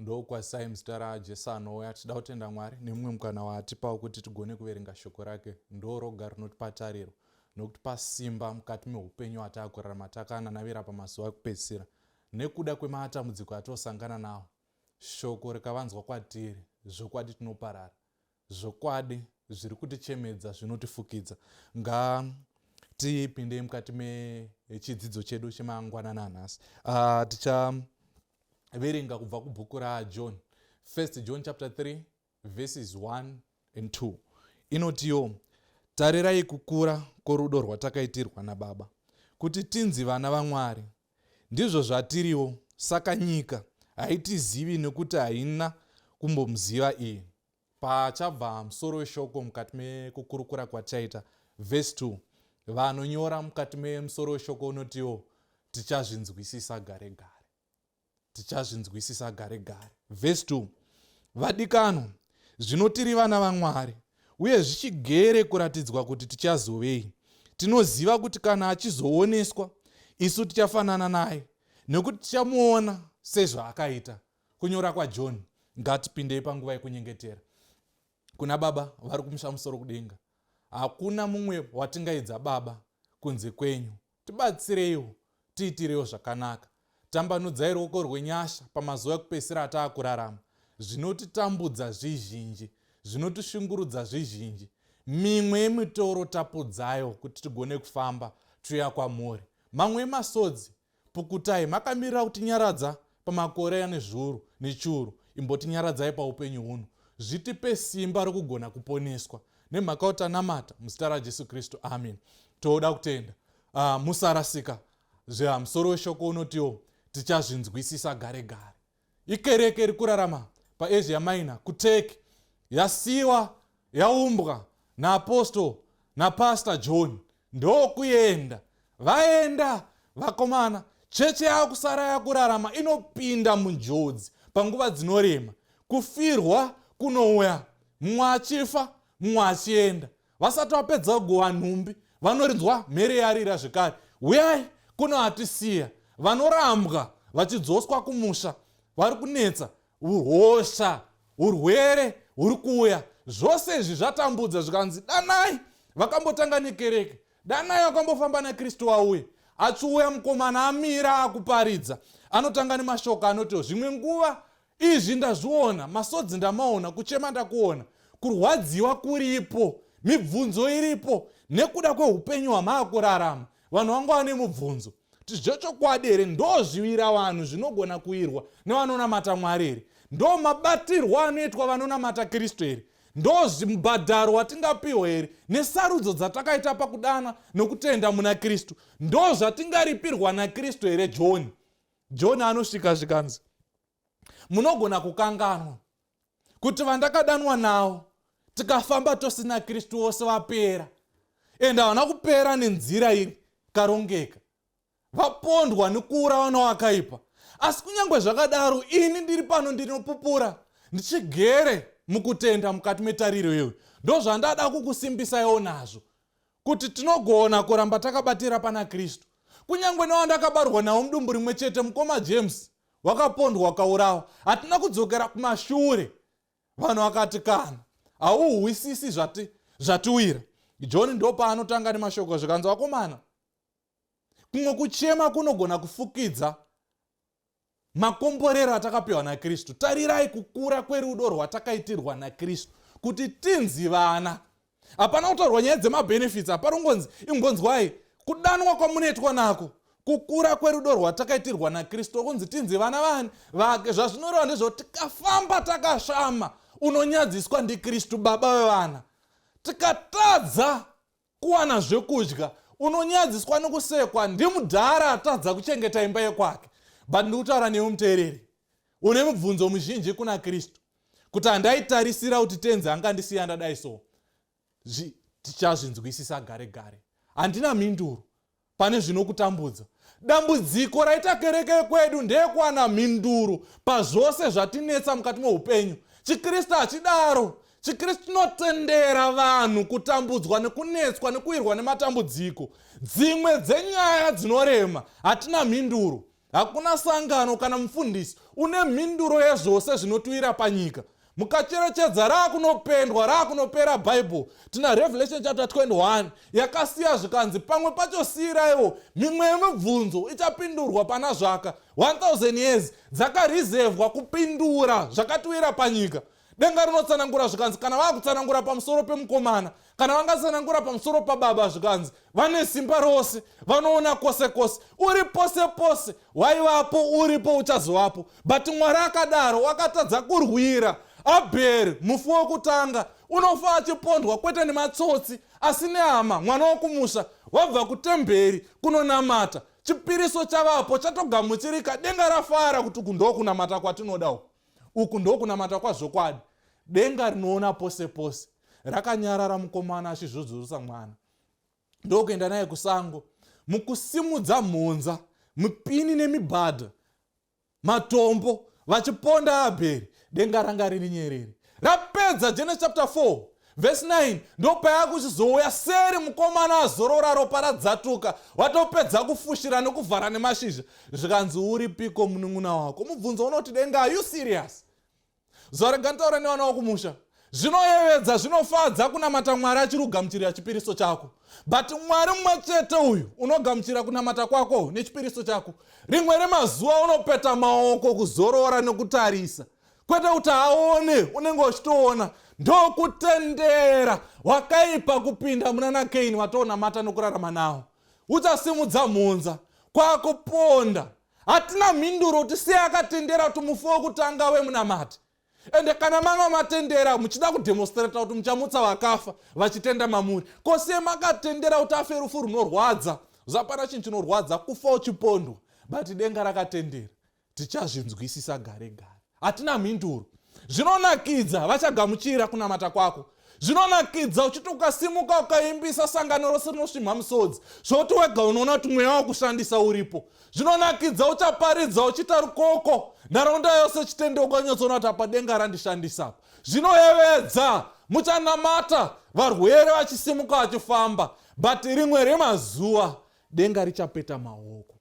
Ndokwazisai muzita raJesu anouya. Tida kutenda Mwari nemumwe mukana waatipawo kuti tigone kuverenga shoko rake. Ndo roga rinotipa tariro nokutipa simba mukati meupenyu hwataakurarama takananavira pamazuva ekupedzisira. Nekuda kwematambudziko atosangana nawo, shoko rikavanzwa kwatiri, zvokwadi tinoparara. Zvokwadi zviri kutichemedza zvinotifukidza. Ngatipindei mukati mechidzidzo chedu chemangwanani anhasi. Tichaverenga kubva kubhuku raJohn, 1 John chapter 3 verses 1 and 2. Inotiwo, tarirai kukura kworudo rwatakaitirwa naBaba, kuti tinzi vana vaMwari. Ndizvo zvatiriwo, saka nyika haitizivi nekuti haina kumbomuziva iye. Pachabva musoro weshoko mukati mekukurukura kwatichaita, vhesi 2, vanonyora mukati memusoro weshoko unotiwo, tichazvinzwisisa gare gare. Tichazvinzwisisa gare gare. Vhesi 2, vadikanwa, zvino tiri vana vaMwari, uye zvichigere kuratidzwa kuti tichazovei. Tinoziva kuti kana achizooneswa, isu tichafanana naye, nekuti tichamuona sezvaakaita. Kunyora kwaJohn. Ngatipindei panguva yekunyengetera kuna Baba vari kumusha musoro kudenga. Hakuna mumwe watingaidza Baba kunze kwenyu. Tibatsireiwo, tiitireiwo zvakanaka. Tambanudzai ruoko rwenyasha pamazuva ekupedzisira ataakurarama. Zvinotitambudza zvizhinji, zvinotishungurudza zvizhinji. Mimwe yemitoro tapudzayo kuti tigone kufamba tiuya kwamuri. Mamwe emasodzi pukutai, makamirira kutinyaradza pamakore ane zviuru nechiuru. Imbotinyaradzai paupenyu huno, zvitipe simba rokugona kuponeswa. Nemhaka kuti tanamata muzita raJesu Kristu, amen. Toda kutenda. Musarasika. Zvemusoro weshoko unotiwo tichazvinzwisisa gare gare. Ikereke iri kurarama paAsia Minor kuTurkey, yasiwa yaumbwa naApostle naPastor John, ndokuenda. Vaenda vakomana, cheche yakusara yakurarama inopinda munjodzi panguva dzinorema. Kufirwa kunouya, mumwe achifa, mumwe achienda. Vasati vapedza kugowa nhumbi, vanorinzwa mhere yarira zvekare, uyai kuno atisiya. Vanorambwa vachidzoswa kumusha, vari kunetsa hosha, urwere huri kuuya. Zvose izvi zvatambudza, zvikanzi danai vakambotanga nekereke, danai vakambofamba naKristu wauye. Achiuya mukomana amira akuparidza, anotanga nemashoko anoti, zvimwe nguva izvi ndazviona, masodzi ndamaona, kuchema ndakuona, kurwadziwa kuripo, mibvunzo iripo nekuda kweupenyu hwamaakurarama. Vanhu vanga vane mubvunzo kuti zvechokwadi here ndozviwira vanhu zvinogona kuirwa nevanonamata Mwari here? Ndo mabatirwo anoitwa vanonamata Kristu here? Ndozvimubhadharo watingapiwa here nesarudzo dzatakaita pakudana nokutenda muna Kristu? Ndo zvatingaripirwa naKristu here? John anosvika zvikanzi, munogona kukanganwa kuti vandakadanwa navo tikafamba tosina Kristu vose vapera, ende havana kupera nenzira iri karongeka, vapondwa nekuurawa nowakaipa. Asi kunyange zvakadaro, ini ndiri pano ndinopupura ndichigere mukutenda mukati metariro iyoyo. Ndozvandada kukusimbisaiwo nazvo, kuti tinogona kuramba takabatira pana Kristu kunyange newandakabarwa nawo mudumbu rimwe chete, mukoma James, wakapondwa wakaurawa. Hatina kudzokera kumashure. Vanhu vakati, kana hauhwisisi zvatiwira. John ndopaanotanga nemashoko, zvikanzi, vakomana, kumwe kuchema kunogona kufukidza makomborero atakapiwa naKristu. Tarirai kukura kwerudo rwatakaitirwa naKristu kuti tinzi vana. Hapana kutaurwa nyaya dzemabenefits, hapana kungonzi ingonzwai kudanwa kwamunoitwa nako, kukura kwerudo rwatakaitirwa naKristu kunzi tinzi vana vani vake. Zvazvinoreva ndezvekuti tikafamba takashama, unonyadziswa ndiKristu baba vevana. Tikatadza kuwana zvekudya, unonyadziswa nekusekwa ndimudhara atadza kuchengeta imba yekwake. But ndikutaura newe muteereri une mubvunzo muzhinji kuna Kristu, kuti handaitarisira kuti tenzi angandisiya ndadai so. Tichazvinzwisisa gare gare. Handina mhinduro pane zvinokutambudza. Dambudziko raita kereke yekwedu ndeyekuwana mhinduro pazvose zvatinetsa mukati meupenyu. ChiKristu hachidaro. ChiKristu chinotendera vanhu kutambudzwa nekunetswa nekuwirwa nematambudziko. Dzimwe dzenyaya dzinorema hatina mhinduro. Hakuna sangano kana mufundisi une mhinduro yezvose zvinotiwira panyika. Mukacherechedza, raakunopendwa, raakunopera Bhaibheri, tina Revelation chapter 21 yakasiya zvikanzi pamwe pacho siyiraiwo mimwe yemibvunzo ichapindurwa pana zvaka 1000 years dzakareservwa kupindura zvakatiwira panyika. Denga rinotsanangura zvikanzi kana vaakutsanangura pamusoro pemukomana, kana vangatsanangura pamusoro pababa, zvikanzi vane simba rose, vanoona kwose kwose, uri pose pose, waivapo, uripo, uchazovapo. But Mwari akadaro wakatadza kurwira Abheri, mufi wokutanga, unofa achipondwa kwete nematsotsi asi nehama, mwana wokumusha, wabva kutemberi kunonamata, chipiriso chavapo, chatogamuchirika, denga rafara kuti uku ndokunamata kwatinoda, uku uku ndokunamata kwazvokwadi. Denga rinoona pose pose rakanyarara, mukomana achizvozorosa mwana, ndokuenda naye kusango, mukusimudza mhonza, mupini nemibhadha, matombo, vachiponda Abheri. Denga ranga riri nyerere. Rapedza Genesis chapter 4 vhesi 9, ndopayakuchizouya seri, mukomana azorora, ropa radzatuka, watopedza kufushira nekuvhara nemashizha, zvikanzi, "Uripiko munun'una wako?" Mubvunzo unoti, "Denga, are you serious?" Zuva rega nditaura nevana vokumusha, zvinoyevedza, zvinofadza kunamata Mwari achiri kugamuchirira chipiriso chako, but Mwari mumwe chete uyu unogamuchira kunamata kwako nechipiriso chako, rimwe remazuva unopeta maoko kuzorora nekutarisa, kwete kuti aone, unenge uchitoona, ndokutendera wakaipa kupinda muna naKaini watoonamata nokurarama nawo. Uchasimudza mhunza kwakuponda. Hatina mhinduro kuti sei akatendera kuti mufi wekutanga wemunamati. Ende kana manga matendera muchida kudemonstrata kuti muchamutsa vakafa vachitenda mamuri, ko sei makatendera kuti afe rufu runorwadza? Zapana chinhu chinorwadza kufa uchipondwa, but denga rakatendera. Tichazvinzwisisa gare gare, hatina mhinduro. Zvinonakidza vachagamuchira kunamata kwako, zvinonakidza uchiti ukasimuka ukaimbisa, sangano rose rinosvimha musodzi, zvoti wega unoona kuti mweya wakushandisa uripo. Zvinonakidza uchaparidza uchiita rukoko, nharaunda yose chitendeuka, unyatsoona kuti apa denga randishandisa. Zvinoyevedza muchanamata, varwere vachisimuka vachifamba, but rimwe remazuva denga richapeta maoko.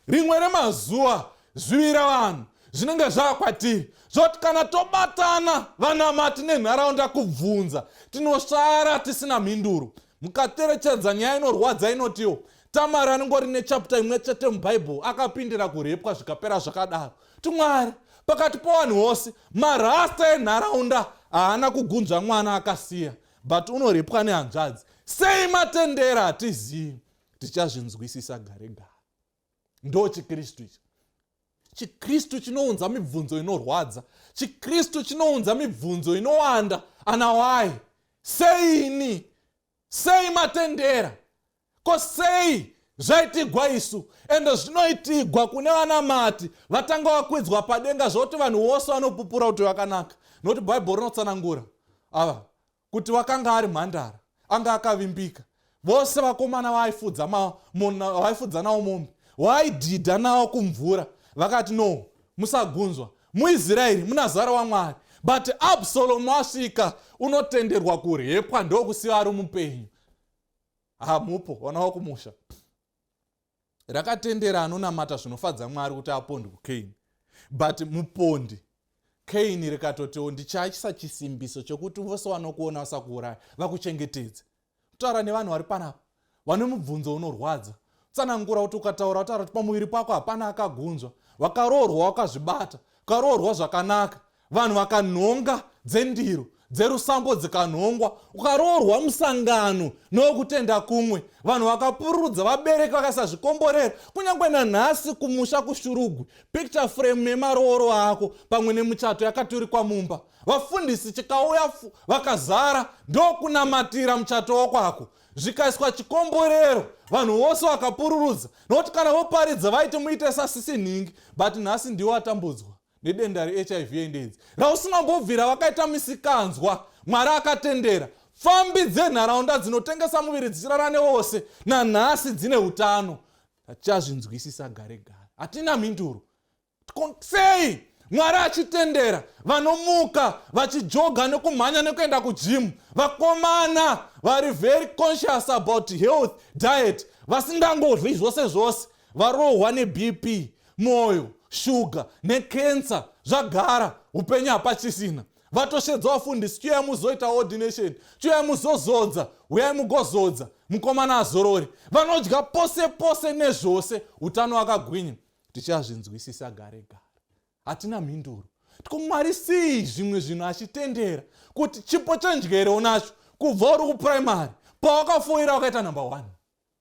Rimwe remazuva zvivira vanhu zvinenge zvaakwatiri, zvoti kana tobatana vanamati nenharaunda kubvunza, tinosara tisina mhinduro. Mukacherechedza, nyaya inorwadza inotiwo Tamari anongori nechapter imwe chete muBhaibheri, akapindira kurepwa, zvikapera zvakadaro. Timwari pakati povanhu vose, marasta enharaunda haana kugunzva mwana akasiya, but unorepwa nehanzvadzi. Sei matendera? Hatizivi, tichazvinzwisisa gare gare. Ndo chiKristu ichi. ChiKristu chinounza mibvunzo inorwadza, chiKristu chinounza mibvunzo inowanda. Ana wai seini? Sei matendera? Ko sei zvaitigwa isu? Ende zvinoitigwa kune vanamati vatanga vakwidzwa padenga, zvoti vanhu vose vanopupura kuti vakanaka, nokuti Bhaibheri rinotsanangura ava kuti vakanga ari mhandara, anga akavimbika. Vose vakomana vaifudza navo mombe, vaidhidha navo kumvura, vakati, "No, musagunzwa muIsraeri, munazara waMwari." But Absalomu asvika, unotenderwa kurepwa, ndokusiva ari mupenyu. Hamupo vana vakumusha. Rakatendera anonamata zvinofadza Mwari kuti apondwe, Kaini, but mupondi Kaini rikatotiwo, "Ndichaisa chisimbiso chokuti vose vanokuona vasakuuraya, vakuchengetedze." Kutaura nevanhu vari panapa vane mubvunzo unorwadza, tsanangura kuti ukataura, utaura kuti pamuviri pako hapana akagunzwa, wakaroorwa wakazvibata, ukaroorwa zvakanaka, vanhu vakanhonga dzendiro dzerusambo dzikanhongwa, ukaroorwa musangano nowokutenda kumwe, vanhu vakapururudza, vabereki vakaisa zvikomborero. Kunyange nanhasi kumusha kuShurugwi, picture frame yemarooro ako pamwe nemuchato yakaturikwa mumba, vafundisi chikauya vakazara ndokunamatira muchato wakwako, zvikaiswa chikomborero, vanhu vose vakapururudza, nokuti kana voparidza vaiti muite sasisi nhingi. But nhasi ndiwo atambudzwa nedenda reHIV and AIDS rausingambobvira vakaita misikanzwa. Mwari akatendera fambi dzenharaunda dzinotengesa muviri dzichirara nevose, nanhasi dzine utano. Tichazvinzwisisa gare gare, hatina mhinduro. Sei Mwari achitendera vanomuka vachijoga nekumhanya nekuenda kugym, vakomana vari very conscious about health, diet, vasingangodyi zvose zvose, varohwa neBP? Mwoyo, shuga nekensa zvagara, upenyu hapachisina. Vatoshedza vafundisi, chiuyai muzoita ordination, chiuyai muzozodza, uyai mugozodza, mukomana azorore. Vanodya pose pose nezvose, utano wakagwinya. Tichazvinzwisisa gare gare. Hatina mhinduro. Tiko Mwari sei zvimwe zvinhu achitendera kuti chipo chenjere unacho kubva uri kupuraimari, pawakafoira wakaita number 1,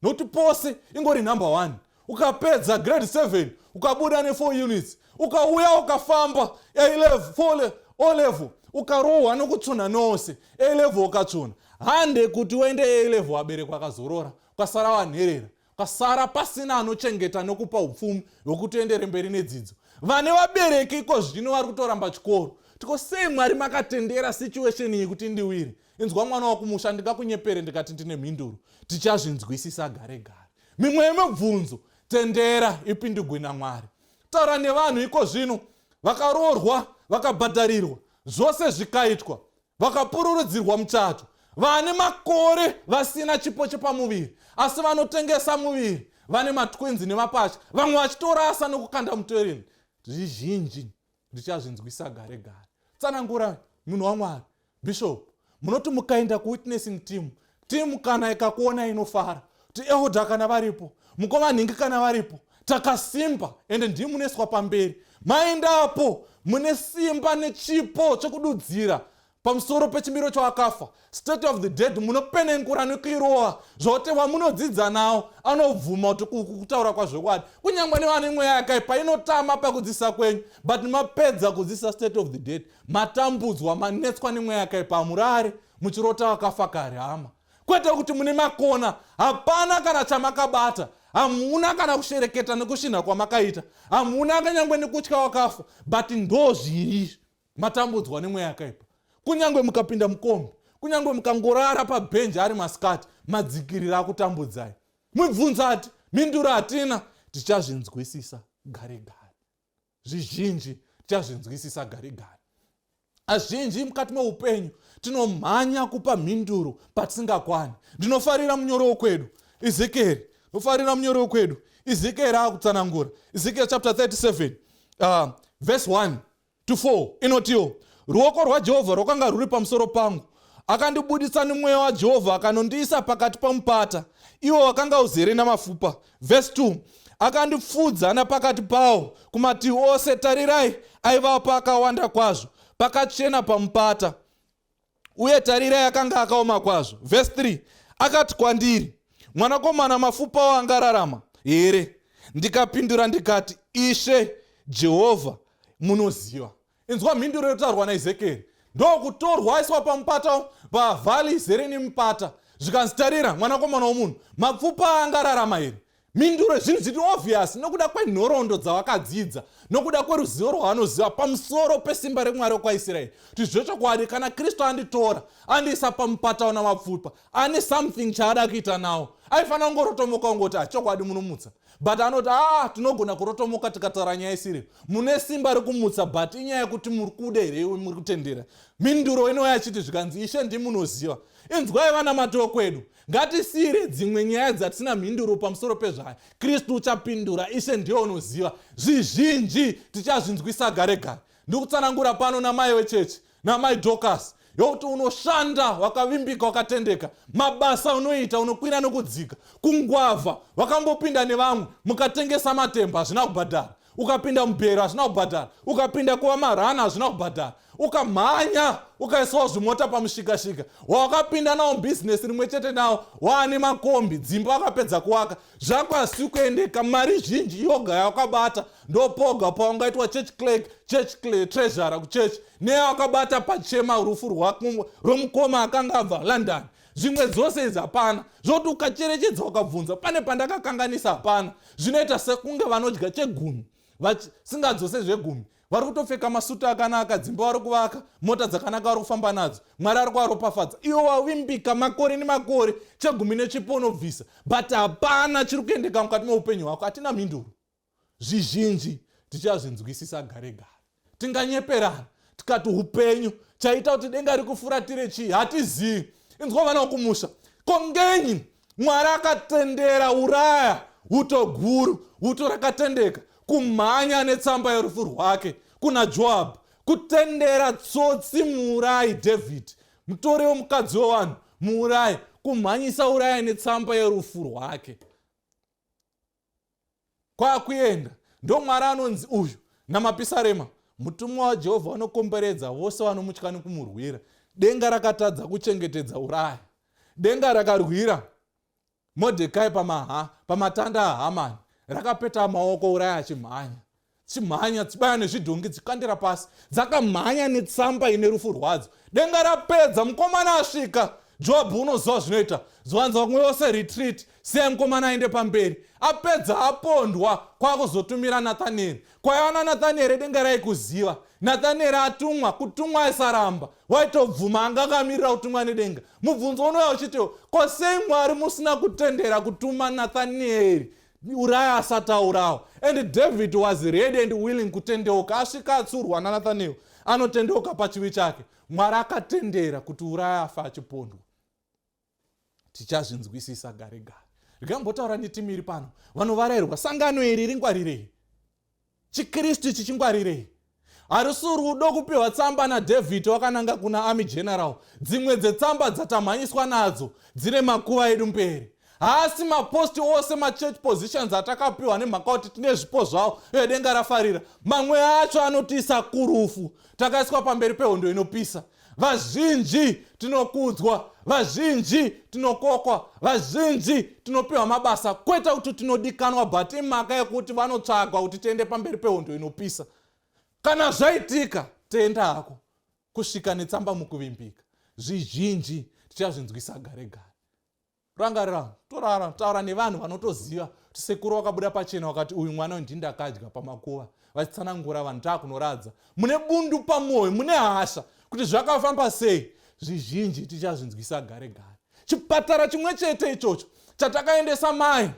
nokuti pose ingori number 1. Ukapedza grade 7 ukabuda ne4 units, ukauya ukafamba A level, O level, ukarohwa nokutsvunha nose, A level ukatsvunha. Hande kuti uende A level, waberekwa akazorora, ukasara wanherera, ukasara pasina anochengeta nokupa upfumi hwekuti uendere mberi nedzidzo. Vane vabereki iko zvino vari kutoramba chikoro. Tiko sei Mwari makatendera situation iyi kuti ndiwire? Inzwa mwana wakumusha, ndingakunyepere ndikati ndine mhinduro. Tichazvinzwisisa gare gare. Mimwe yemibvunzo tendera ipindugwe naMwari. Taura nevanhu iko zvino vakaroorwa, vakabhadharirwa, zvose zvikaitwa, vakapururudzirwa muchato, vane makore vasina chipo chepamuviri, asi vanotengesa muviri, vane matwins nemapatya, vamwe vachitorasa nokukanda mutoilet. Zvizhinji ndichazvinzwisa gare gare. Tsanangura, munhu waMwari. Bishop, munoti mukaenda kuwitnessing team, team kana ikakuona inofara kuti elder kana varipo, mukoma nhingi kana varipo, takasimba, ende ndii munoiswa pamberi. Maendapo mune simba nechipo chekududzira pamusoro pechimiro chawakafa, state of the dead. Munopenengura nekuirowa zvokuti wamunodzidza nawo anobvuma kuti kutaura kwazvokwadi. Kunyange nevane mweya yakaipa inotama pakudzidzisa kwenyu, but mapedza kudzidzisa state of the dead, matambudzwa, manetswa nemweya yakaipa, murare muchirota wakafa kare. Hama, kwete kuti mune makona, hapana kana chamakabata, hamuna kana kushereketa nekushinha kwamakaita, hamuna kunyange nekutya wakafa, but ndo zviri matambudzwa nemweya yakaipa. Kunyange mukapinda mukombi, kunyange mukangorara pabhenji ari masikati, madzikirira akutambudzai. Mibvunzo ati mhinduro hatina. Tichazvinzwisisa gare gare. Zvizhinji tichazvinzwisisa gare gare. Azhinji mukati meupenyu tinomhanya kupa mhinduro patisingakwani. Ndinofarira munyoro wokwedu Ezekieri, ndofarira munyoro wokwedu Ezekieri akutsanangura. Ezekiel chapter 37 verse 1 to 4 inotiwo, "Ruoko rwaJehovha rwakanga rwuri pamusoro pangu, akandibudisa nemweya waJehovha, akanondiisa pakati pamupata, iwo wakanga uzere namafupa." Verse 2, "Akandipfuudza napakati pawo kumativi ose. Tarirai, aivapo akawanda kwazvo pakachena pamupata, uye tarirai, akanga akaoma kwazvo." Verse 3, "Akati kwandiri, 'Mwanakomana, mafupa awo angararama here?' Ndikapindura ndikati, 'Ishe Jehovha, munoziva.'" Inzwa mhinduro yotaurwa naEzekieri. Ndokutorwa aiswa pamupata, pavalley izere nemupata, zvikanzi, "Tarira, mwanakomana womunhu, mapfupa angararama here?" Mhinduro zvinhu zviri obvious nokuda kwenhoroondo dzavakadzidza, nokuda kweruzivo rwavanoziva pamusoro pesimba remwari wekwaIsraeri, kuti zvechokwadi kana Kristu anditora andiisa pamupata una mapfupa, ane something chaada kuita nawo. Aifanira kungorotomoka ungoti, "Achokwadi munomutsa," but anoti, "A, tinogona kurotomoka tikataura nyaya isiri. Mune simba rekumutsa, but inyaya yekuti muri kuda here, muri kutendera?" Mhinduro inouya achiti, zvikanzi, "Ishe, ndimunoziva." Inzwai vana matoo kwedu, ngatisiyire dzimwe nyaya dzatisina mhinduro pamusoro pezvayo. Kristu uchapindura. Ishe ndiye unoziva. Zvizhinji tichazvinzwisa gare gare. Ndikutsanangura pano namai wechechi, namai Dorcas, yokuti unoshanda wakavimbika, wakatendeka, mabasa unoita, unokwira nokudzika, kungwavha wakambopinda nevamwe, mukatengesa matemba, hazvina kubhadhara. Ukapinda mubhero, hazvina kubhadhara. Ukapinda kuva marana, hazvina kubhadhara. Ukamhanya, ukaisawo zvimota pamushikashika, wakapinda nawo bhizinesi rimwe chete nawo, waane makombi, dzimba wakapedza kuvaka, zvako hasi kuendeka. Mari zhinji yoga yawakabata ndopoga paungaitwa church clerk, church treasurer kuchechi, neyawakabata pachema rufu rwomukoma akanga abva London. Zvimwe dzose idzi hapana. Zvokuti ukacherechedza, ukabvunza pane pandakakanganisa, hapana. Zvinoita sekunge vanodya chegumi vasingadzose zvegumi, vari kutopfeka masutu akanaka, dzimba vari kuvaka, mota dzakanaka vari kufamba nadzo, Mwari ari kuvaropafadza. Iwo wavimbika makore nemakore, chegumi nechipo unobvisa, but hapana chiri kuendeka mukati meupenyu hwako. Hatina mhinduro. Zvizhinji tichazvinzwisisa gare gare. Tinganyeperana tikati upenyu chaita kuti denga rikufuratire chii, hatizivi. Inzwa vana wokumusha, kongenyi Mwari akatendera uraya uto guru, uto rakatendeka? Kumhanya netsamba yerufu rwake kuna Joab, kutendera tsotsi muurayi David, mutori wemukadzi wevanhu muurayi, kumhanyisa Uraya netsamba yerufu rwake kwakuenda. Ndomwari anonzi uyu namapisarema, mutumwa waJehovha vanokomberedza vose vanomutya nekumurwira. Denga rakatadza kuchengetedza Uraya. Denga rakarwira Modhekai pamatanda aHamani, rakapeta maoko Uraya achimhanya, chimhanya, dzibaya nezvidhongi, dzikandira pasi, dzakamhanya netsamba ine rufu rwadzo. Denga rapedza, mukomana asvika. Jobhu unoziva zvinoita zvanza, vamwe vose retreat, siyai mukomana aende pamberi. Apedza, apondwa, kwakuzotumira Nathanieri. Kwaiva naNathanieri, denga raikuziva. Nathanieri atumwa, kutumwa aisaramba, waitobvuma, anga akamirira kutumwa nedenga. Mubvunzo unouya uchiti, ko sei Mwari musina kutendera kutuma Nathanieri Uraya asati aurawa? And David was ready and willing kutendeuka. Asvika atsurwa naNathaniel, anotendeuka pachivi chake. Mwari akatendera kuti Uraya afa achipondwa. Tichazvinzwisisa gare gare. Rigambotaura netimiri pano vanovarairwa. Sangano iri ringwarirei, chiKristu ichi chingwarirei. Harisi rudo kupiwa tsamba naDavid wakananga kuna army general. Dzimwe dzetsamba dzatamhanyiswa nadzo dzine makuva edu mberi. Haasi maposti ose, machurch positions atakapiwa nemhaka kuti tine zvipo zvavo uye denga rafarira. Mamwe acho anotiisa kurufu. Takaiswa pamberi pehondo inopisa. Vazhinji tinokudzwa, vazhinji tinokokwa, vazhinji tinopiwa mabasa, kwete kuti tinodikanwa, but imhaka yekuti vanotsvagwa kuti tiende pamberi pehondo inopisa. Kana zvaitika, tenda hako kusvika netsamba mukuvimbika. Zvizhinji tichazvinzwisa gare gare. Rangarira, torara, taura nevanhu vanotoziva kuti sekuru vakabuda pachena vakati, "Uyu mwana uyu ndindakadya pamakuva," vachitsanangura vanhu. Taakunoradza mune bundu pamwoyo, mune hasha kuti zvakafamba sei. Zvizhinji tichazvinzwisa gare gare. Chipatara chimwe chete ichocho chatakaendesa mai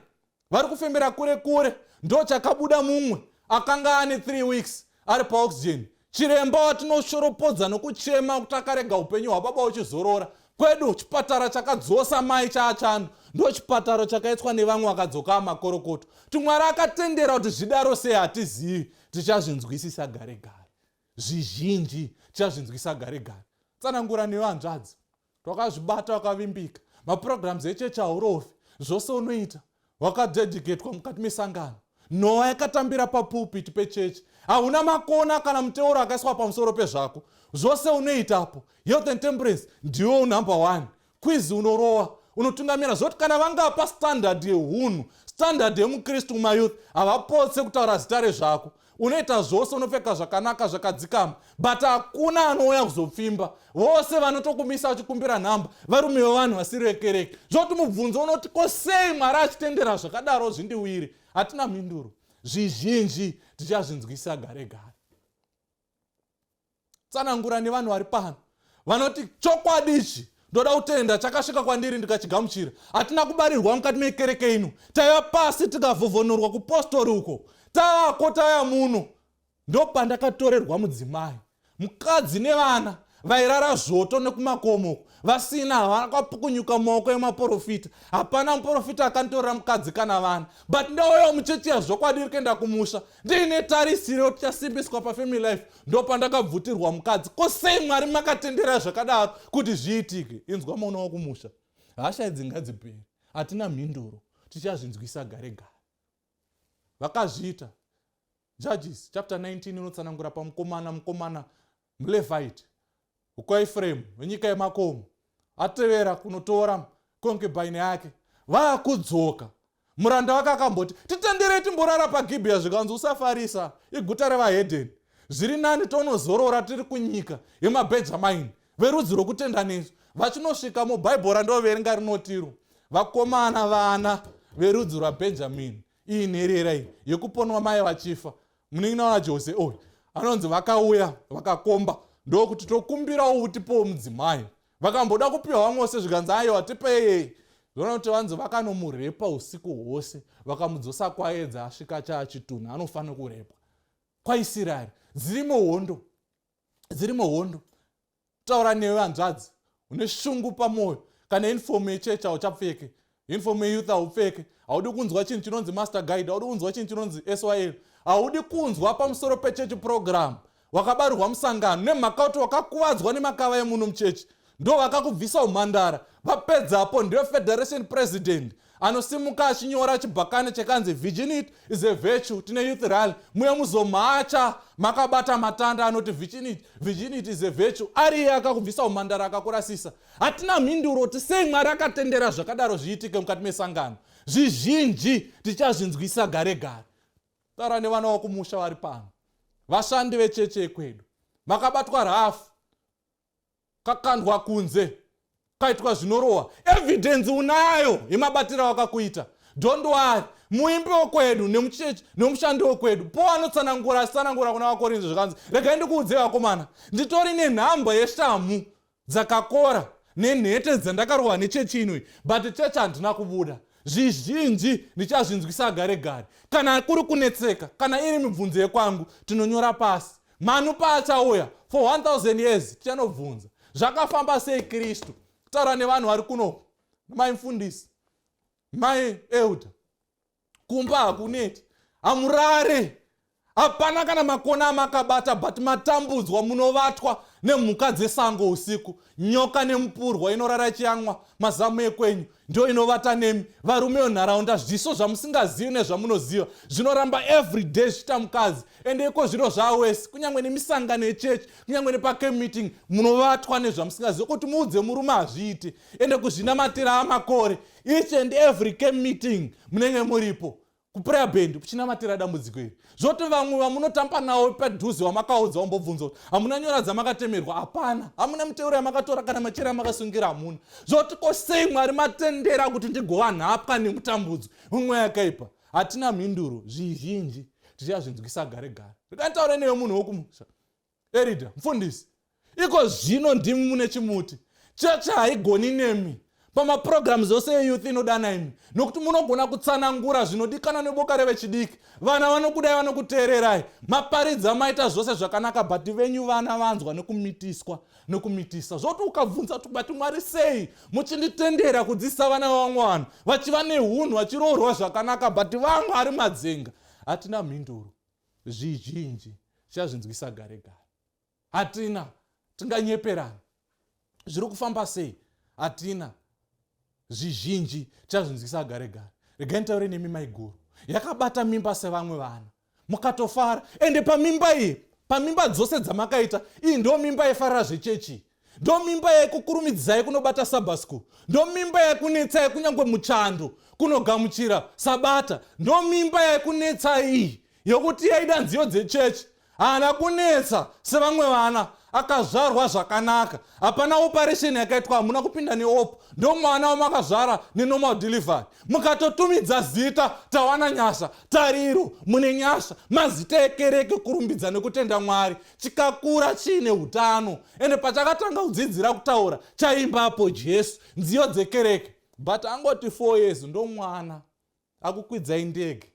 vari kufembera kure kure, ndo chakabuda mumwe akanga ane 3 weeks ari paoxygen. Chiremba watinoshoropodza nokuchema kuti akarega upenyu hwababa uchizorora kwedu, chipatara chakadzosa mai chaachando ndo chipatara chakaitwa nevamwe vakadzoka amakorokoto. Kuti Mwari akatendera kuti zvidaro sei, hatizivi. Tichazvinzwisisa gare gare. Zvizhinji tichazvinzwisa gare gare. Tsanangura nevanzvadzi, twakazvibata, wakavimbika, maprograms echechi haurofi, zvose unoita, wakadedicatwa mukati mesangano. Noa yakatambira papulpit pechechi, hauna makona kana muteuro akaiswa pamusoro pezvako. Zvose unoitapo, health and temperance ndiwo number one, quiz unorowa, unotungamira. Zvoti kana vangapa standard yeunhu, standard yemukristu mumayouth, havapotse kutaura zita rezvako. Unoita zvose, unopfeka zvakanaka, zvakadzikama, but hakuna anouya kuzopfimba. Vose vanotokumisa vachikumbira nhamba varume vevanhu vasiri vekereke. Zvoti mubvunzo unoti, ko sei Mwari achitendera zvakadaro zvindiwiri? Hatina mhinduro. Zvizhinji tichazvinzwisa gare gare. Tsanangura nevanhu vari pano vanoti, "Chokwadi ichi ndoda kutenda, chakasvika kwandiri ndikachigamuchira." Hatina kubarirwa mukati mekereke ino. Taiva pasi, tikavhovhonorwa kupostori uko, tavako, taya muno. Ndopandakatorerwa mudzimai, mukadzi nevana vairara zvoto nekumakomo vasina, havana kwapukunyuka mumaoko emaprofita. Hapana muprofita akanditorera mukadzi kana vana, but ndauyawo muchechi yazvokwadi iri kuenda kumusha ndiine tarisiro, tichasimbiswa pafamily life. Ndopandakabvutirwa mukadzi. Ko sei Mwari makatendera zvakadaro kuti zviitike? Inzwa maona wakumusha, hasha idzi ngadziperi. Hatina mhinduro, tichazvinzwisa gare gare. Vakazviita. Judges chapter 19 inotsanangura pamukomana, mukomana muLevite wekwaEfremu, wenyika yemakomo, atevera kunotora concubine yake. Vaakudzoka, muranda wake akamboti, "Titenderei timborara paGibhiya." Zvikanzi, "Usafarisa, iguta revahedheni. Zviri nani tonozorora tiri kunyika yemaBhenjamini, verudzi rwokutenda nesu." Vachinosvika, mubhaibheri randoverenga rinotiro, vakomana vana verudzi rwaBhenjamini, iyi nherera iyi yekuponwa mai vachifa, munin'ina waJose oyu anonzi, vakauya vakakomba ndokuti, "Tokumbirawo utipowo mudzimai." Vakamboda kupiwa vamwe vose, zvikanzi, "Aiwa, tipeyei." Zvoona kuti vanzi vakanomurepa usiku hwose, vakamudzosa kwaedza, asvika chaachitunhu anofanira kurepwa. KwaIsraeri dzirimo hondo, dzirimo hondo. Taura newe hanzvadzi une shungu pamwoyo, kana uniform yechechi hauchapfeke, uniform yeyouth haupfeke, haudi kunzwa chinhu chinonzi master guide, haudi kunzwa chinhu chinonzi SYL. Haudi kunzwa pamusoro pechechi program. Wakabarirwa musangano nemhaka kuti wakakuvadzwa nemakava emuno muchechi, ndo vakakubvisa umhandara. Vapedzapo ndiyo federation president anosimuka achinyora chibhakane chekanzi "Virginity is a virtue". Tine youth rally, muye muzomhacha makabata matanda anoti "Virginity is a virtue". Ari iye akakubvisa umhandara, akakurasisa. Hatina mhinduro kuti sei Mwari akatendera zvakadaro zviitike mukati mesangano. Zvizhinji tichazvinzwisa gare gare. Taura nevana vakumusha vari pano, vashandi vecheche yekwedu. Makabatwa rafu, kakandwa kunze, kaitwa zvinorohwa. Evidence unayo yemabatiro wakakuita. Don't worry, muimbi wekwedu nemuchechi nemushandi wekwedu po anotsanangura, achitsanangura kuna Vakorinzo zvakanzi, "Regai ndikuudzei vakomana, nditori nenhamba yeshamu dzakakora nenhete dzandakarohwa nechechi inoi, but chechi handina kubuda. Zvizhinji ndichazvinzwisa gare gare. Kana kuri kunetseka, kana iri mibvunzo yekwangu, tinonyora pasi. Manu paachauya for 1000 years, tichanobvunza zvakafamba sei Kristu." Kutaura nevanhu vari kuno, mai mufundisi, mai elder, kumba hakuneti, hamurare, hapana kana makona amakabata, but matambudzwa. Munovatwa nemhuka dzesango usiku, nyoka nemupurwa inorara ichiyamwa mazamu ekwenyu, ndo inovata nemi. Varume venharaunda, zviso zvamusingazivi nezvamunoziva zvinoramba everyday zvichiita mukadzi. Ende iko zviro zvawesi, kunyange nemisangano yechechi, kunyange nepacamp meeting, munovatwa nezvamusingazivi. Kuti muudze murume hazviiti. Ende kuzvinamatira amakore, each and every camp meeting munenge muripo, kuprayer band kuchinamatira dambudziko iri. Zvoti vamwe vamunotamba navo padhuze wamakaudza, wambobvunza kuti hamuna nyora dzamakatemerwa? Hapana. Hamuna miteuro yamakatora kana machira amakasungira? Hamuna. Zvoti ko sei Mwari matendera kuti ndigova nhapwa nemutambudzo mumwe yakaipa? Hatina mhinduro. Zvizhinji tichazvinzwisa gare gare. Rikanditaure newe munhu wokumusha, elder, mufundisi, iko zvino ndimi mune chimuti. Chechi haigoni nemi pamapurogiramu ose eyouth inodana imi, nokuti munogona kutsanangura zvinodikana neboka revechidiki. Vana vanokudai, vanokuteererai. Maparidza, maita zvose zvakanaka, but venyu vana vanzwa nekumitiswa nekumitisa. Zvoti ukabvunza kuti, "But Mwari, sei muchinditendera kudzidzisa vana vavamwe vanhu vachiva neunhu, vachiroorwa zvakanaka, but vamwe ari madzenga?" Hatina mhinduro. Zvizhinji tichazvinzwisa gare gare. Hatina, tinganyeperana. Zviri kufamba sei? Hatina. Zvizhinji tichazvinzwisa gare gare. Regai nditaure nemi maiguru yakabata mimba sevamwe vana, mukatofara. Ende pamimba iyi, pamimba dzose dzamakaita, iyi ndo mimba yefarira zvechechi, ndo mimba yaikukurumidzai kunobata Sabbath school, ndo mimba yaikunetsai kunyange muchando kunogamuchira sabata, ndo mimba yaikunetsai iyi yokuti yaida nziyo dzechechi. Haana kunetsa sevamwe vana, akazvarwa zvakanaka, hapana operation yakaitwa, hamuna kupinda neopo. Ndo mwana wamakazvara nenormal delivery, mukatotumidza zita Tawana Nyasha, Tariro, Mune Nyasha, mazita ekereke, kurumbidza nekutenda Mwari. Chikakura chiine utano, ende pachakatanga kudzidzira kutaura, chaimbapo Jesu nziyo dzekereke. But angoti 4 years, ndo mwana akukwidzai ndege,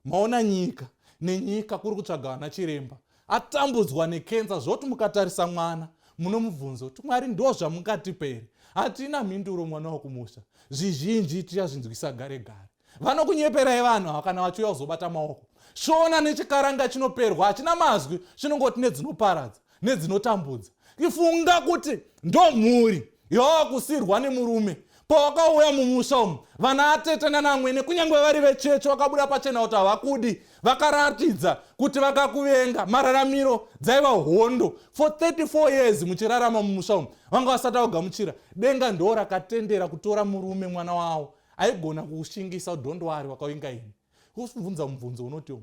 maona nyika nenyika kuri kutsvaga vana chiremba. Atambudzwa nekenza, zvoti mukatarisa mwana munomubvunza kuti, "Mwari, ndo zvamungatipe here?" Hatina mhinduro. Mwana wokumusha, zvizhinji tichazvinzwisa gare gare. Vanokunyeperai vanhu ava kana vachiuya kuzobata maoko. Shona nechikaranga chinoperwa, hachina mazwi, chinongoti nedzinoparadza nedzinotambudza. Ifunga kuti ndo mhuri yawava kusirwa nemurume. Pawakauya mumusha umu, vana atete nanamwene, kunyange vari vechechi, vakabuda pachena kuti havakudi. Vakaratidza kuti vakakuvenga. Mararamiro dzaiva hondo for 34 years muchirarama mumusha umu, vanga vasati vakugamuchira. Denga ndo rakatendera kutora murume, mwana wavo aigona kushingisa. Don't worry, wakavinga ini. Kubvunza mubvunzo unoti,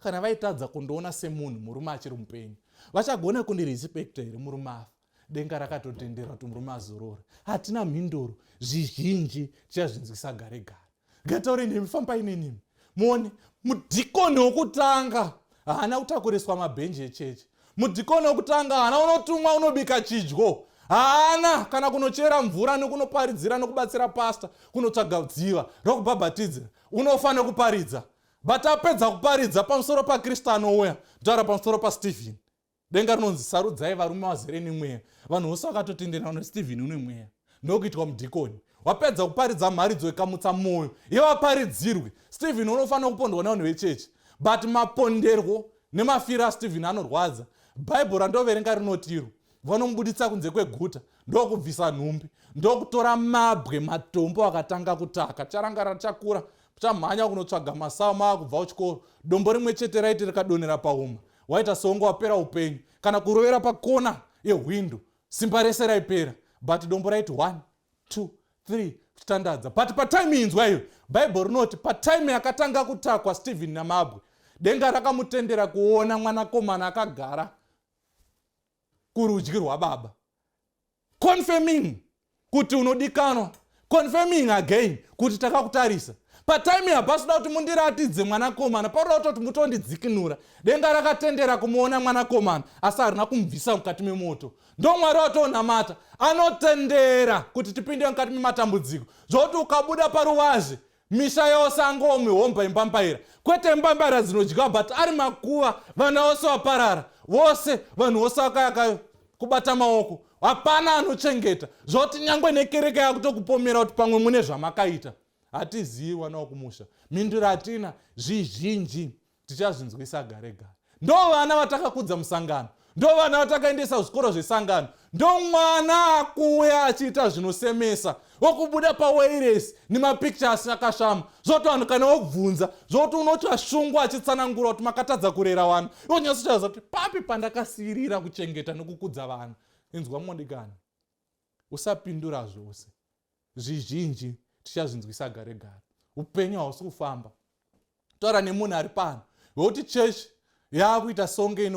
kana vaitadza kundiona semunhu murume achiri mupenyu, vachagona kundirespekta here murume afa? Denga rakatotendera kuti murume azorora. Hatina mhinduro. Zvizhinji tichazvinzwisa gare gare. Ngataure nemi, fambai nenimi muone. Mudhikoni wokutanga haana kutakuriswa mabhenji echechi. Mudhikoni wokutanga haana unotumwa unobika chidyo, haana kana kunochera mvura nekunoparidzira nekubatsira pasta kunotsvaga dziva rokubhabhatidzira. Unofanira kuparidza, but apedza kuparidza pamusoro paKristu anouya, kutaura pamusoro paStephen, denga rinonzi, "Sarudzai varume vazere nemweya." Vanhu vose vakatotendera kuti Stephen une mweya, ndokuitwa mudhikoni. Wapedza kuparidza mharidzo ikamutsa mwoyo yevaparidzirwe, Stephen unofanira kupondwa nevanhu vechechi. But maponderwo nemafiro aStephen anorwadza. Bhaibheri randoverenga rinotiro vanomubuditsa kunze kweguta, ndokubvisa nhumbi, ndokutora mabwe, matombo, akatanga kutaka. Charangara chakura, chamhanya kunotsvaga masawa mava kubva kuchikoro. Dombo rimwe chete raiti rikadonera pauma, waita seunge wapera upenyu, kana kurovera pakona yehwindo, simba rese raipera. But dombo raiti 1, 2, 3, kuchitandadza. But patime, inzwa iyo, Bhaibheri rinoti patime yakatanga kutakwa Stephen namabwe, denga rakamutendera kuona mwanakomana akagara kurudyi rwababa, confirming kuti unodikanwa, confirming again kuti takakutarisa. Patime hapasida kuti mundiratidze mwanakomana, paroda kutoti mutondidzikinura. Denga rakatendera kumuona mwanakomana, asi harina kumubvisa mukati memoto. Ndo Mwari watonamata, anotendera kuti tipinde mukati mematambudziko, zvokuti ukabuda paruvazhe, misha yose angova mihomba imbambaira, kwete mbambaira dzinodyiwa, but ari makuva. Vana vose vaparara, vose vanhu vose vakayaka kubata maoko, hapana anochengeta, zvokuti nyangwe nekereke yakutokupomera kuti pamwe mune zvamakaita. Hatizivi, vana wokumusha, mhinduro hatina. Zvizhinji tichazvinzwisa gare gare. Ndo vana vatakakudza musangano, ndo vana vatakaendesa kuzvikoro zvesangano, ndo mwana akuuya achiita zvinosemesa, wokubuda pawairesi nemapictures akashama, zvoti vanhu kana wobvunza, zvokuti unotya shungu achitsanangura kuti makatadza kurera vana. Iwonyatsochaza kuti papi pandakasiyirira kuchengeta nokukudza vana. Inzwa modikani, usapindura zvose. Zvizhinji tichazvinzwisa gare gare. Upenyu hausi kufamba. Taura nemunhu ari pano wekuti chechi yaakuita songe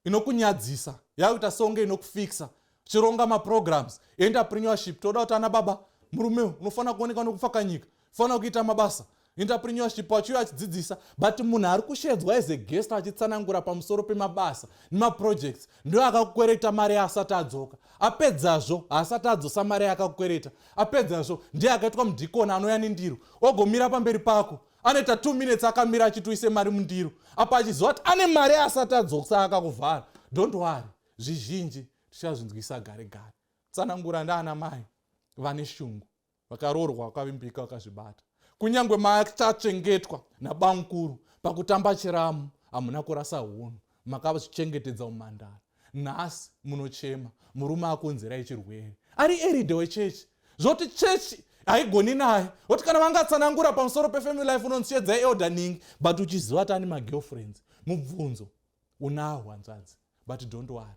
inokunyadzisa, yaakuita songe inokufikisa. Chironga maprograms, entrepreneurship. Toda kuti ana baba, murume unofanira kuonekwa nokupfakanyika, fanira kuita mabasa, entrepreneurship. Achiuya achidzidzisa, but munhu ari kushedzwa as a guest achitsanangura pamusoro pemabasa nemaprojects ndo akakukwereta mari asati adzoka. Apedzazvo, haasati adzosa mari yaakakukwereta. Apedzazvo, ndiye akaitwa mudhikoni, anouya nendiro, ogomira pamberi pako, anoita 2 minutes akamira achiti uise mari mundiro, apa achiziva kuti ane mari asati adzosa, akakuvhara. Don't worry, zvizhinji tichazvinzwisa gare gare. Tsanangura ndaana mai vane shungu, vakaroorwa, vakavimbika, vakazvibata. Kunyange machachengetwa nabamukuru pakutamba chiramu, hamuna kurasa hunhu, makazvichengetedza umhandara. Nhasi munochema murume akonzerai chirwere, ari elder wechechi, zvoti chechi haigoni naye, oti kana vangatsanangura pamusoro pefamily life, unonzishedzai elder ningi, but uchiziva kuti ane magirlfriends. Mubvunzo unawo, hanzvadzi, but don't worry,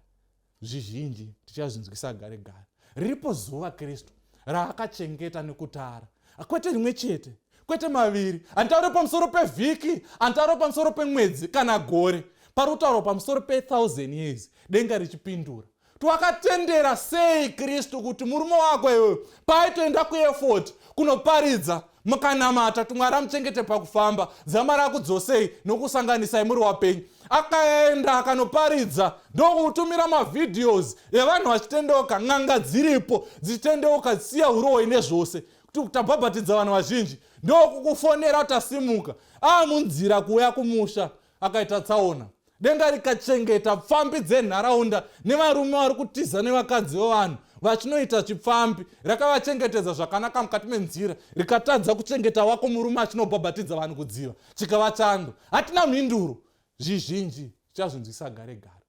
zvizhinji tichazvinzwisa gare gare. Riripo zuva Kristu raakachengeta nekutara, kwete rimwe chete, kwete maviri. Handitauri pamusoro pevhiki, handitauri pamusoro pemwedzi kana gore, pari kutaurwa pamusoro pe1000 years, denga richipindura. Twakatendera sei Kristu kuti murume wako iweyo paaitoenda kuefort kunoparidza, mukanamata kuti Mwari amuchengete pakufamba, zama rakudzosei nokusanganisai muri wapenyu. Akaenda akanoparidza, ndokutumira mavideos evanhu vachitendeuka, n'anga dziripo dzichitendeuka, dzisiya uroi nezvose, kuti tabhabhatidza vanhu vazhinji. Ndokukufonera kuti asimuka aamunzira kuuya kumusha, akaita tsaona. Denga rikachengeta pfambi dzenharaunda nevarume vari kutiza nevakadzi vevanhu vachinoita chipfambi, rakavachengetedza zvakanaka mukati menzira, rikatadza kuchengeta wako murume achinobhabhatidza vanhu kudziva, chikava chando. Hatina mhinduro. Zvizhinji tichazvinzwisa gare gare,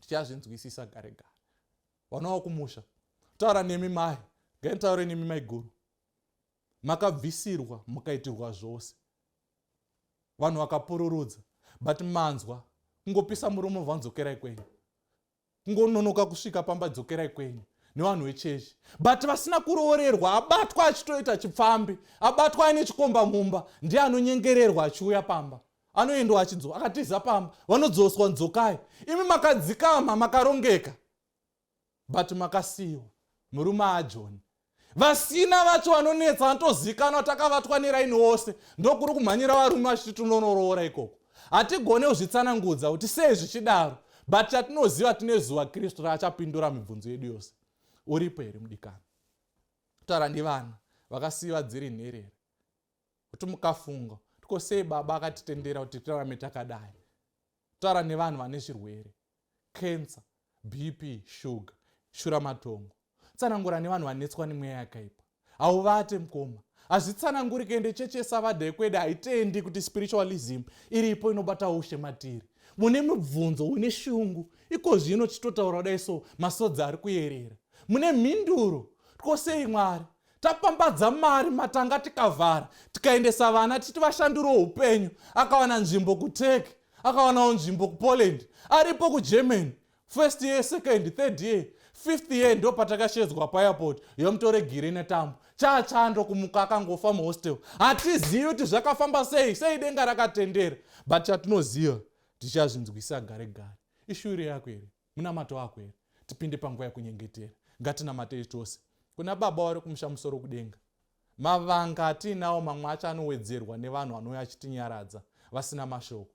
tichazvinzwisisa gare gare. Vana kumusha, taura nemi mai, ngaitaure nemi maiguru, makabvisirwa, mukaitirwa zvose, vanhu vakapururudza, but manzwa kungopisa murume, vanzokerai kwenyu, kungononoka kusvika pamba, dzokerai kwenyu nevanhu vechechi. But vasina kuroorerwa, abatwa achitoita chipfambi, abatwa aine chikomba mumba, ndiye anonyengererwa achiuya pamba, anoendwa achidzo, akatiza pamba, vanodzoswa, nzokai. Imi makadzikama, makarongeka, but makasiyiwa murume aJoni. Vasina vacho vanonetsa, vanotozikanwa, takavatwa neraini wose, ndokuri kumhanyira varume vachiti tinonoroora ikoko. Hatigone kuzvitsanangudza kuti sei zvichidaro, but chatinoziva, tine zuva Kristu raachapindura mibvunzo yedu yose. Uripo here mudikani? Taura nevana vakasiyiwa dziri nherera, kuti mukafunga tiko sei baba akatitendera kuti tirarame takadai. Taura nevanhu vane zvirwere, cancer, BP, shuga, shuramatongo. Tsanangura nevanhu vanetswa nemweya yakaipa. Hauvate mukoma. Hazvitsanangurike ende chechi yeSavadha yekwedu haitendi kuti spiritualism iripo inobata ushe matiri. Mune mibvunzo, une shungu. Iko zvino tichitotaura kudai so, masodzi ari kuyerera. Mune mhinduro. Twosei Mwari. Tapambadza mari matanga tikavhara, tikaendesa vana tichiti vashandurewo upenyu. Akawana nzvimbo kuTurkey, akawanawo nzvimbo kuPoland, aripo kuGermany. First year, second, third year, fifth year ndo patakashedzwa paairport yomutore giri netambo. Chachando kumuka akangofa muhostel. Hatizivi kuti zvakafamba sei, sei denga rakatendera. But chatinoziva tichazvinzwisa gare gare. Ishuwiro yako here? Munamato wako here? Tipinde panguva yekunyengetera. Ngatinamatei tose. Kuna Baba vari kumusha musoro kudenga. Mavanga atiinawo mamwe acho anowedzerwa nevanhu vanouya achitinyaradza vasina mashoko.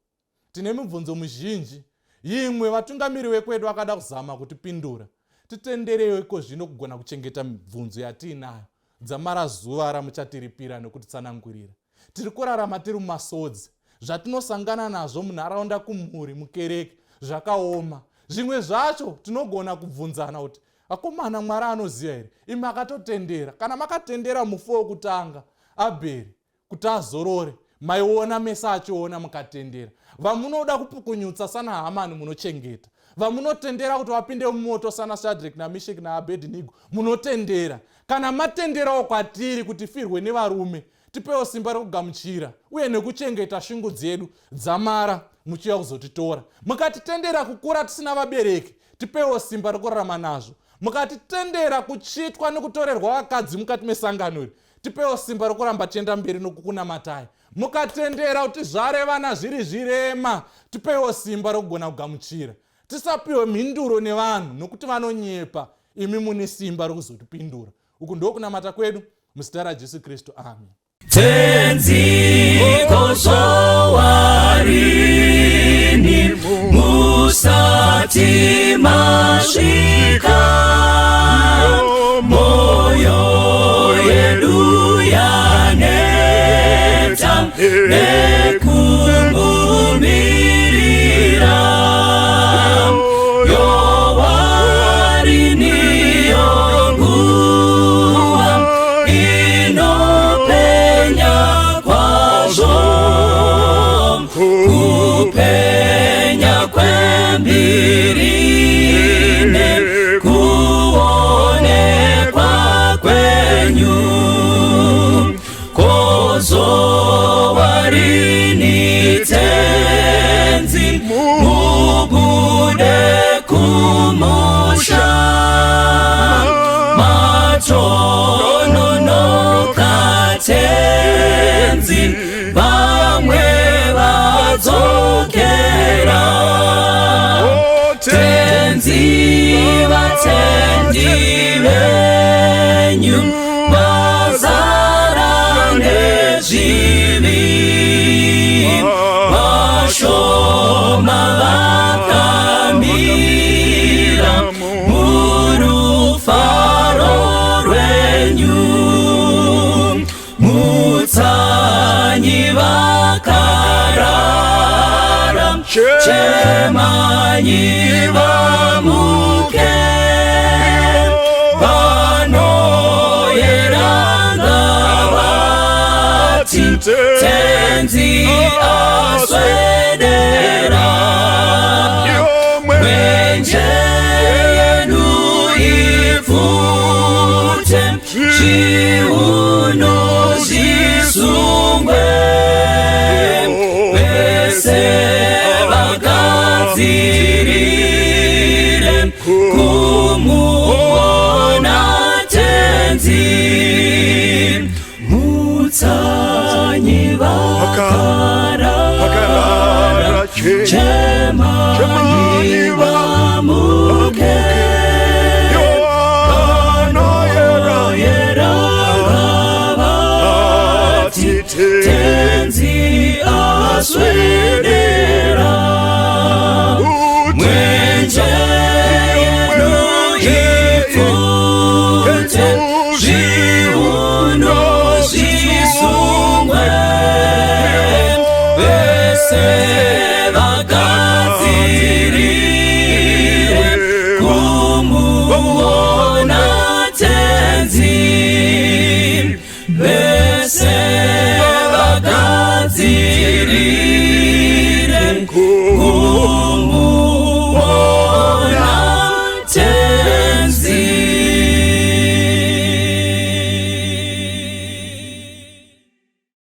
Tine mibvunzo mizhinji. Yimwe vatungamiri vekwedu vakada kuzama kutipindura. Titendereiwo iko zvino kugona kuchengeta mibvunzo yatiinayo dzamara zuva ramuchatiripira nekutitsanangurira. Tiri kurarama tiri mumasodzi. Zvatinosangana nazvo munharaunda kumhuri, mukereke zvakaoma. Zvimwe zvacho tinogona kubvunzana kuti akomana Mwari anoziva here? Imi akatotendera. Kana makatendera mufi wokutanga Abheri kuti azorore maiona mese achiona mukatendera. Vamunoda kupukunyutsa sana Hamani munochengeta. Vamunotendera kuti vapinde mumoto sana Shadrek naMishek naAbednego munotendera. Kana matenderawo kwatiri kuti firwe nevarume, tipewo simba rekugamuchira uye nekuchengeta shungu dzedu dzamara muchiuya kuzotitora. Mukatitendera kukura tisina vabereki, tipewo simba rekurarama nazvo. Mukatitendera kuchitwa nekutorerwa vakadzi mukati mesangano iri, tipewo simba rekuramba tichienda mberi nokukunamatai. Mukatendera kuti tizvare vana zviri zvirema, tipewo simba rekugona kugamuchira. Tisapiwe mhinduro nevanhu nokuti vanonyepa, imi mune simba rekuzotipindura. Uku ndokunamata kwedu muzita raJesu Kristu, amen. Tenzi kozowarini musati masvika moyo yedu yaneta nekumumirira yowarini yonguva inopenya kwazvo kupenya kwembiri nekuonekwa kwenyu kozowarini tenzi mubude kumusha matononoka tenzi vamwe vadzokera tenzi vatendi venyu vazara nezvivi vashoma vakamira murufaro rwenyu mutsanyi vakarara chemanyi vamuke vanoyeranga vati tenzi aswedera mwenje yedu ipfute zviuno zvisungwe vese vagadzirire kumuona tenzi mutsanyi vakarara chemanyi.